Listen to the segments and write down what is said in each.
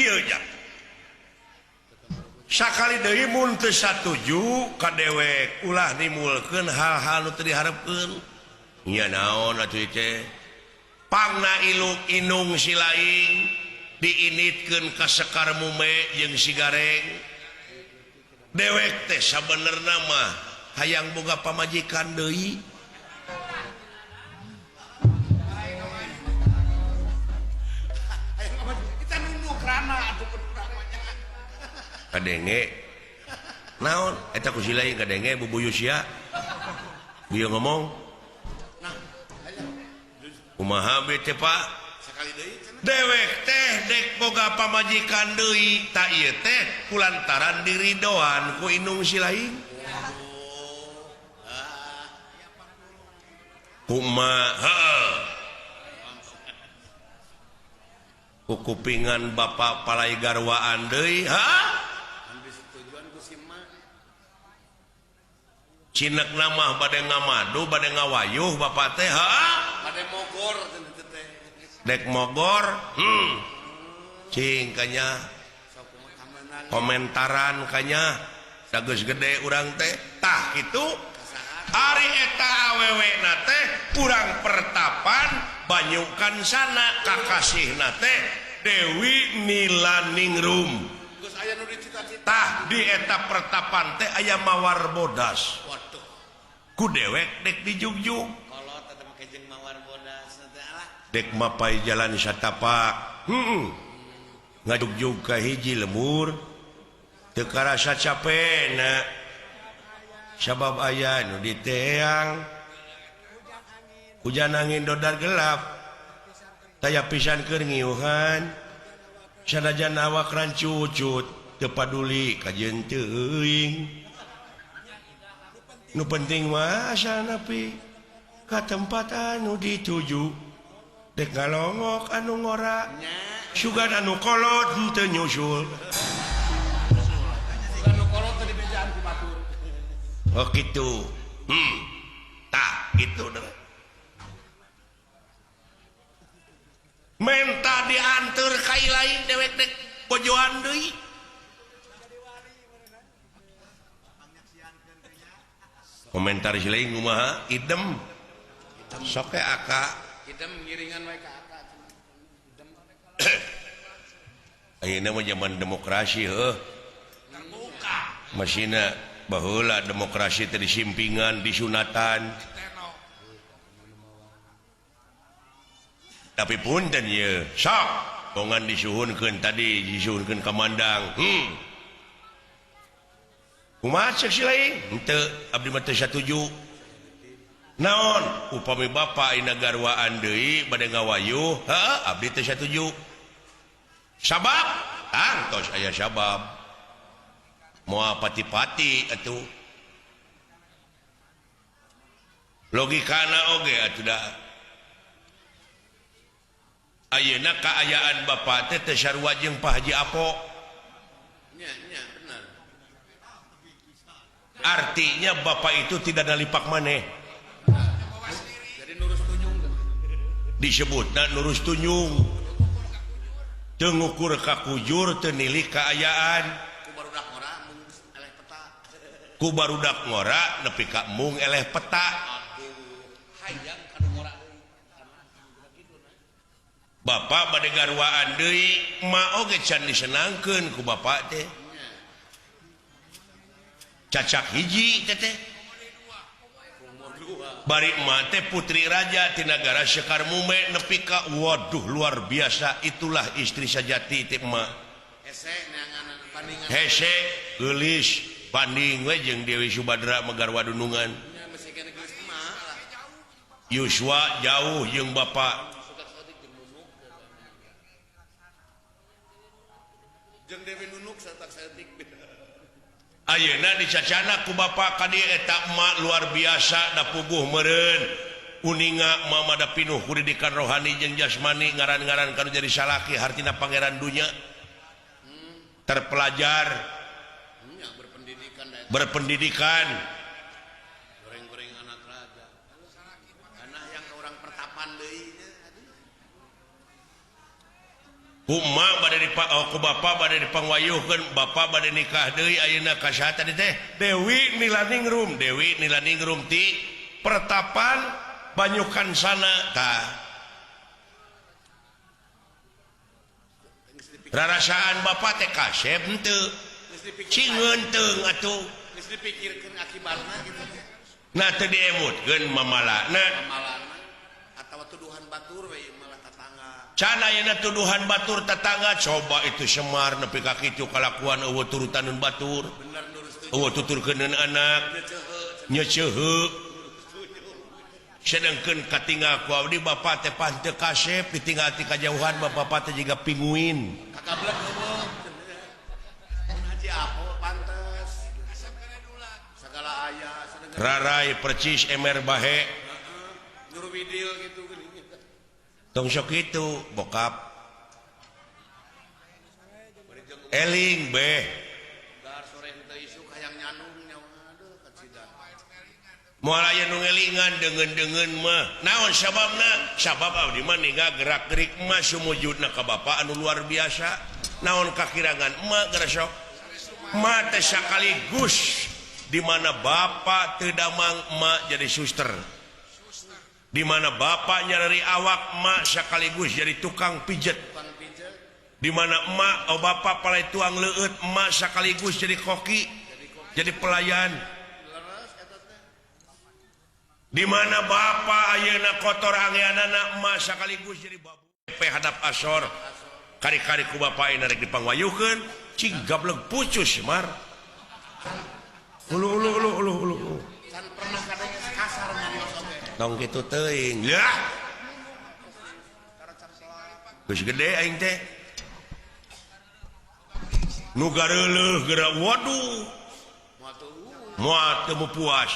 Kieu ja. Sakali deui mun teu satuju ka dewek ulah nimulkeun hal-hal nu teu diharepkeun. Nya naon atuh teh? Pangna iluk inung si laing diinitkeun ka Sekar Mume jeung si Gareng. Dewek teh sabenerna mah hayang boga pamajikan deui. Kadenge naon eta ku si laing kadenge bubuyu sia. Bieu ngomong. Kumaha teh Pak? Dewek teh dek boga pamajikan deui ta ieu teh kulantaran diridoan ku inung si laing. Kumaha ku kupingan bapak palai garwaan deui ha? Cinek nama bade ngamadu bade ngawayuh bapak teh ha? Bade mogor teh. Dek mogor cing kanya komentaran kanya dageus gede urang teh tah kitu ari eta awewe na teh urang pertapan banyukan sana kakasihna teh Dewi Nilaningrum. Tah di eta pertapan teh aya mawar bodas. Ku dewek dek dijugjug. Dek mapai jalan satapak. Ngajugjug ka hiji lemur. Teu karasa capena. Sabab aya nu diteang. Hujan angin dodar gelap. Taya pisan keur ngiuhan. Sanajan awak rancucut teu paduli kajeun teuing. Nu penting mah asal nepi ka tempat anu dituju. Dek ngalongok anu ngora, sugan anu kolot henteu nyusul. Anu kolot teh dibejaan ku batur. Oh kitu. Tah kitu deh. Menta dianteur ka lain dewek dek bojoan deui. Komentar si lain kumaha? Idem. Sok aka. Idem ngiringan we ka aka. Idem. Ayeuna mah zaman demokrasi heuh. Terbuka. Masina baheula demokrasi teh disimpingan, disunatan. Tapi punten ye, sok bongan disuhunkeun tadi disuhunkeun ka Mandang. Kumaha cek si lain? Henteu, abdi mah teu satuju. Naon? Upami bapa ina garwaan deui bade ngawayuh, heuh abdi teu satuju. Sabab? Tangtos aya sabab. Moal pati-pati atuh. Logikana oge atuh da. Ayeuna kaayaan bapa teh teu sarua jeung Pak Haji Apo. Nya, nya, benar. Artinya bapak itu tidak nalipak maneh. Jadi nurus tunjung. Disebutna nurus tunjung. Teu ngukur ka kujur, teu nilik kaayaan. Ku barudak ngora mung eleh peta. Ku barudak ngora nepi ka mung eleh peta. Aduh, hayang ka nu ngora deui. Bapak bade garwaan deui, ma oge can disenangkeun ku bapak teh. Cacak hiji teh. Bari emak teh putri raja ti nagara Sekar Mume nepi ka waduh luar biasa, itulah istri sajati teh emak. Hese geulis banding we jeung Dewi Subadra megarwa dunungan. Yuswa jauh jeung bapak. Jeung Dewi Nunuk satak saeutik. Ayeuna dicacana ku bapak ka dieu eta emak luar biasa da puguh meureun. Uninga mama da pinuh ku didikan rohani jeung jasmani ngaran-ngaran kanu jadi salaki hartina pangeran dunya. Terpelajar, berpendidikan. Goreng-goreng anak raja. Anak yang orang pertapan deui nya. Ku emak bade ku bapak bade dipangwayuhkeun, bapak bade nikah deui ayeuna ka saha tadi teh? Dewi Nilaningrum, Dewi Nilaningrum ti Pertapan Banyukansana tah. Rarasaan bapak teh kasep henteu. Cingeun teung atuh. Geus dipikirkeun akibatna kitu. Nah teu diemutkeun mamalana. Mamalana atawa tuduhan batur we malah tatangga. Can ayeuna tuduhan batur tetangga coba itu Semar nepi ka kitu kalakuan eueuh turutaneun batur. Eueuh tuturkeuneun anak nyeceuheuk. Sedengkeun katinggal ku abdi bapak teh pan teu kasep ditinggal ti kajauhan bapak teh jiga pinguin. Kakablek eueuh. Mun haji apo pantes. Sagala aya sadengeun. Rarai percis emer bahe. Heeh. Nyuruh widil kitu geuning. Tong sok itu bokap eling beh moal aya nu ngelingan deungeun-deungeun mah naon sababna sabab abdi mah ninggal gerak-gerik mah sumujudna ka bapa anu luar biasa naon kakirangan emak geura sok mah teh sakaligus di mana bapa teu damang emak jadi suster. Di mana bapak nyari awak emak sekaligus jadi tukang pijet. Di mana emak oh bapak palai tuang leueut emak sekaligus jadi koki, jadi pelayan. Di mana bapak ayeuna kotor angeanana emak sekaligus jadi babu. Hadap asor kari-kari ku bapak ayeuna rek dipangwayuhkeun cing gablek pucus mar. Ulu ulu ulu ulu ulu. Can pernah kadenge kasar nyarios oge. Tong kitu teuing. Lah. Geus gede aing teh. Nu gareuleuh geura waduh. Moal teu puas.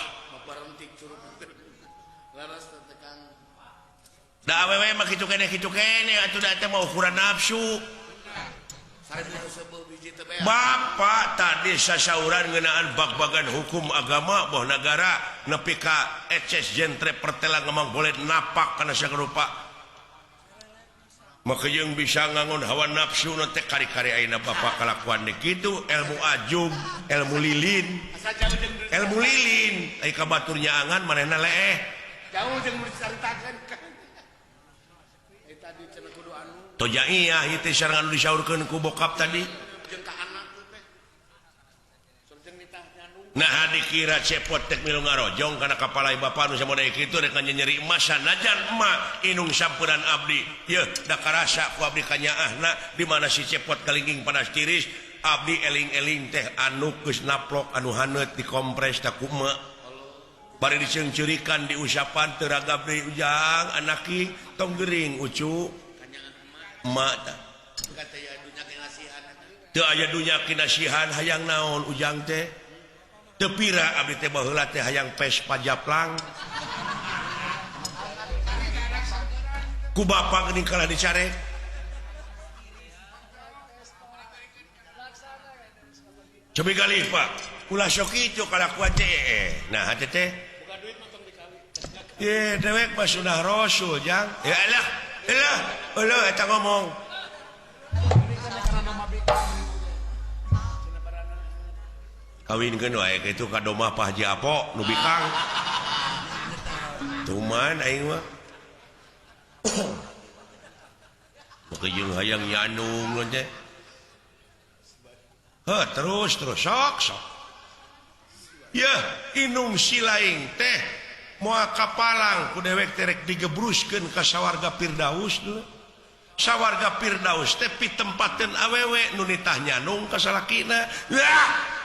Da awewe mah kitu keneh atuh da teh mah ukuran nafsu. Bapak tadi sasauran ngeunaan bag-bagan hukum agama boh nagara nepi ka eces jentre pertela ngemang boleh napak kana sarupa. Maka jeung bisa ngangon hawa nafsu nu teh kari-kari ayeuna bapak kalakuan deui kitu ilmu ajub, ilmu lilin. Ilmu lilin ai ka batur nyaangan manehna leeh. Jauh jeung dicaritakeun. Eta tadi cenah kudu anu. Tojaiyah ieu teh sareng anu disaurkeun ku bokap tadi. Jeung ka anak teh. Sareng nitah nyandung. Nah dikira cepot tek milu ngarojong kana kapalai bapa nu samodai kitu rek nyeri emas sanajan emak inung sampuran abdi. Yeuh da karasa ku abdi kanyaahna di mana si cepot kalingging panas tiris abdi eling-eling teh anu geus naplok anu haneut dikompres ta ku emak. Bari diceungceurikan diusapan teu ragab deui ujang anaki tong gering ucu. Emak tah. Teu aya dunya kinasihan hayang naon ujang teh. Teu pira abdi teh baheula teh hayang Vespa japlang. Ku bapa geuning kalah dicarek. Cobi galih Pak, ulah sok kitu kalakuan teh. Nah hate teh. Ye dewek mah sunah rasul jang. Ya elah, elah, elah eta ngomong. Kawinkeun wae kitu ka domah Pak Haji Apo nu bikang. Tuman aing mah. Maka jeung hayang nyandung teh. Heuh terus terus sok sok. Yeuh inung silaing teh moal kapalang ku dewek teh rek digebruskeun ka sawarga Firdaus dulu. Sawarga Firdaus teh pitempateun awewe nu nitah nyandung ka salakina. Wah.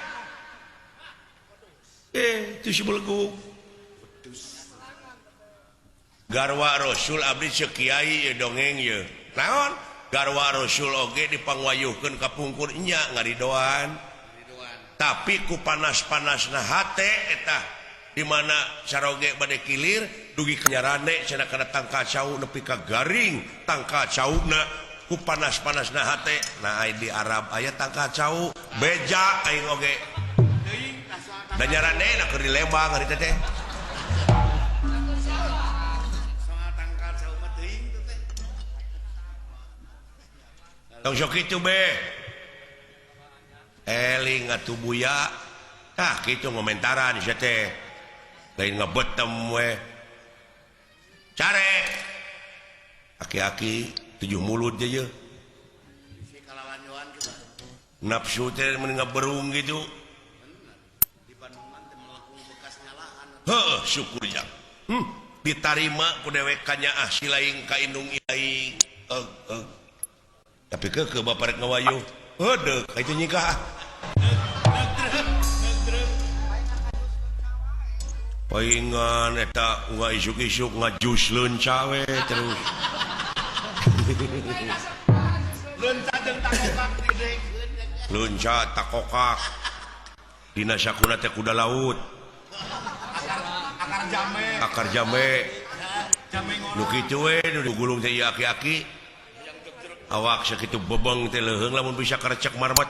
Itu si belegug. Garwa Rasul abdi ceuk kiai ye dongeng ye. Naon? Garwa Rasul oge dipangwayuhkeun ka pungkur nya ngaridoan. Tapi ku panas-panasna hate eta di mana saroge bade kilir dugi kanyarane cenah kana tangkal cau nepi ka garing tangkal cauna ku panas-panasna hate. Nah ai di Arab aya tangkal cau beja aing oge. Da nyarane na keur di Lembang hari teh. Tong sok kitu be. Eling atuh buya. Tah kitu ngomentaran sia teh. Lain ngebetem we. Care. Aki-aki 7 mulut je. Nafsu teh mun ngaberung gitu. Heuh, syukur jang. Ditarima ku dewek kanyaah si laing ka indung aing. Tapi keukeuh bapak rek ngawayuh. Heudeuk ka itu nyikah. Paingan eta unga isuk-isuk ngajus leunca we terus. Leunca jeung takokak gede. Leunca takokak. Dina sakuna teh kuda laut. Akar jame. Akar jame. Nu kitu we nu digulung teh ieu aki-aki. Awak sakitu bebeng teh leuheung lamun bisa karecek marmet.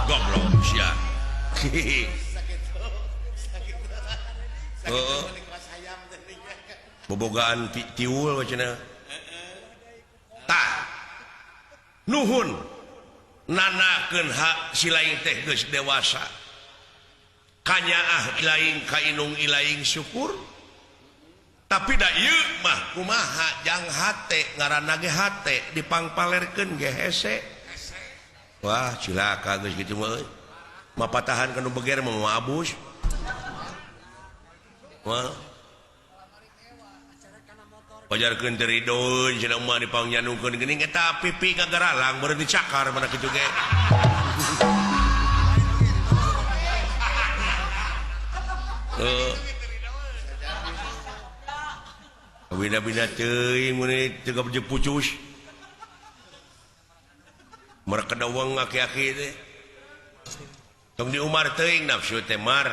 Goblok sia. Heeh. Bobogaan tiul cenah. Tah. Nuhun nanakeun hak si laing teh geus dewasa. Kanyaah ilaing ka indung ilaing syukur. Tapi da ieu mah kumaha jang hate ngaranna ge hate dipangpalerkeun ge hese. Wah cilaka geus kitu mah euy. Mapatahan ka nu beger mah moal abus. Wah. Pajarkeun teh ridoeun cenah mah dipangnyandungkeun geuning eta pipi kagaralang beureum dicakar mana kitu ge. Bina-bina teuing mun teu gabje pucus. Mereka dawang aki-aki teh. Tong di Umar teuing nafsu teh mar.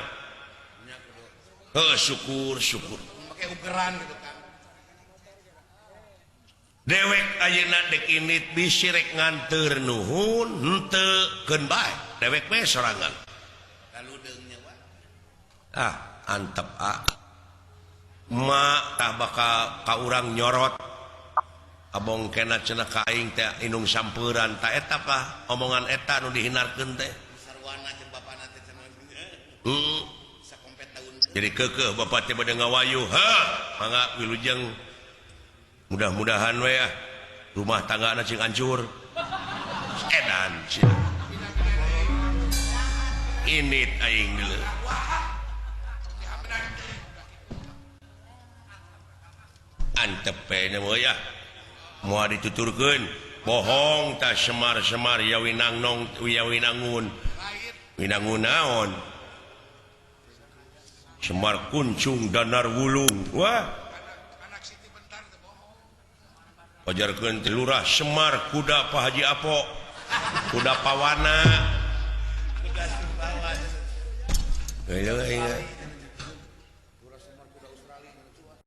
Heuh syukur syukur. Make ugeran gitu kan. Dewek ayeuna dek init bisi rek nganteur nuhun henteu keun bae. Dewek we sorangan. Kaludeungnya wa. Ah, antep ah. Ma tah bakal ka urang nyorot. Abong kena cenah ka aing teh indung sampeuran ta eta pah omongan eta nu dihinarkeun teh. Sarwana jeung bapana teh cenah. Sakompet daun. Jadi keukeuh bapak teh bade ngawayuh. Heuh, mangga wilujeng. Mudah-mudahan we ah rumah tanggana cing hancur. Edan sia. Init aing deuleu. Antep we nya mah ya. Moal dituturkeun bohong tah semar-semar ya winangnong ya winangun. Winangun naon? Semar kuncung danar wulung. Wah. Pajarkeun teh lurah Semar kuda Pak Haji Apo. Kuda pawana. Kuda.